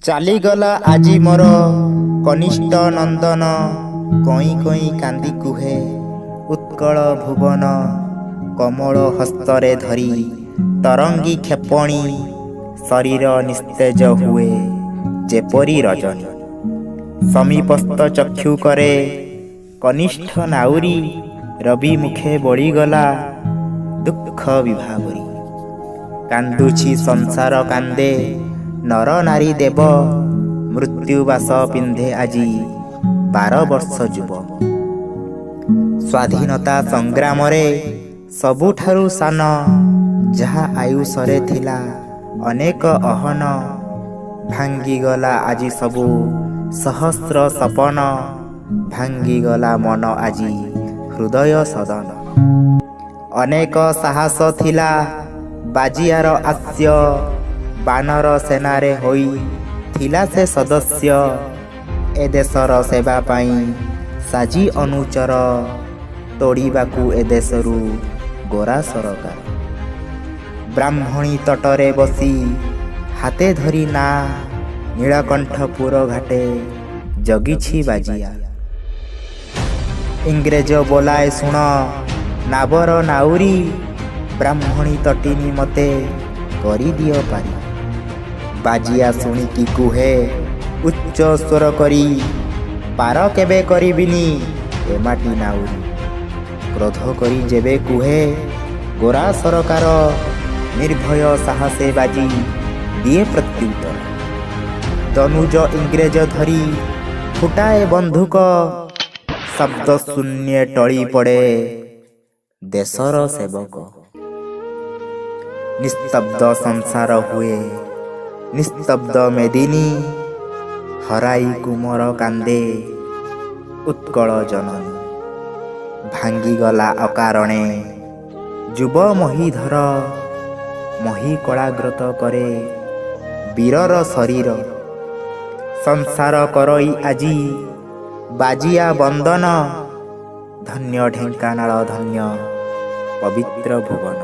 ଚାଲିଗଲା ଆଜି ମୋର କନିଷ୍ଠ ନନ୍ଦନ, କଇଁ କଇଁ କାନ୍ଦି କୁହେ ଉତ୍କଳ ଭୁବନ। କମଳ ହସ୍ତରେ ଧରି ତରଙ୍ଗୀ କ୍ଷେପଣୀ, ଶରୀର ନିସ୍ତେଜ ହୁଏ ଯେପରି ରଜନୀ। ସମୀପସ୍ଥ ଚକ୍ଷୁ କରେ କନିଷ୍ଠ ନାଉରୀ, ରବି ମୁଖେ ବଳିଗଲା ଦୁଃଖ ବିଭାବରୀ। କାନ୍ଦୁଛି ସଂସାର, କାନ୍ଦେ ନର ନାରୀ ଦେବ, ମୃତ୍ୟୁବାସ ପିନ୍ଧେ ଆଜି 12 ବର୍ଷ ଯୁବ। ସ୍ୱାଧୀନତା ସଂଗ୍ରାମରେ ସବୁଠାରୁ ସାନ, ଯାହା ଆୟୁଷରେ ଥିଲା ଅନେକ ଅହନ, ଭାଙ୍ଗିଗଲା ଆଜି ସବୁ ସହସ୍ର ସପନ, ଭାଙ୍ଗିଗଲା ମନ ଆଜି ହୃଦୟ ସଦନ। ଅନେକ ସାହସ ଥିଲା ବାଜିଆର ଆସ୍ୟ, ବାନର ସେନାରେ ହୋଇ ଥିଲା ସେ ସଦସ୍ୟ। ଏ ଦେଶର ସେବା ପାଇଁ ସାଜି ଅନୁଚର, ତଡ଼ିବାକୁ ଏ ଦେଶରୁ ଗୋରା ସରକାର। ବ୍ରାହ୍ମଣୀ ତଟରେ ବସି ହାତେ ଧରି ନା, ନୀଳକଣ୍ଠପୁର ଘାଟେ ଜଗିଛି ବାଜିଆ। ଇଂରେଜ ବୋଲାଏ, ଶୁଣ ନାବର ନାଉରୀ, ବ୍ରାହ୍ମଣୀ ତଟିନୀ ମତେ କରିଦିଅ ପାରି। ବାଜିଆ ଶୁଣିକି କୁହେ ଉଚ୍ଚ ସ୍ୱର କରି, ପାର କେବେ କରିବିନି ଏ ମାଟି ନାଉରୀ। କ୍ରୋଧ କରି ଯେବେ କୁହେ ଗୋରା ସରକାର, ନିର୍ଭୟ ସାହସେ ବାଜି ଦିଏ ପ୍ରତ୍ୟୁତ୍ତର। ଦନୁଜ ଇଂରେଜ ଧରି ଫୁଟାଏ ବନ୍ଧୁକ, ଶବ୍ଦ ଶୂନ୍ୟେ ଟଳି ପଡ଼େ ଦେଶର ସେବକ। ନିସ୍ତବ୍ଧ ସଂସାର ହୁଏ ନିସ୍ତବ୍ଧ ମେଦିନୀ, ହରାଇ କୁମର କାନ୍ଦେ ଉତ୍କଳ ଜନନୀ। ଭାଙ୍ଗିଗଲା ଅକାରଣେ ଯୁବ ମହୀଧର, ମହୀ କଳାଗ୍ରତ କରେ ବୀରର ଶରୀର। ସଂସାର କରଇ ଆଜି ବାଜିଆ ବନ୍ଦନ, ଧନ୍ୟ ଢେଙ୍କାନାଳ, ଧନ୍ୟ ପବିତ୍ର ଭୁବନ।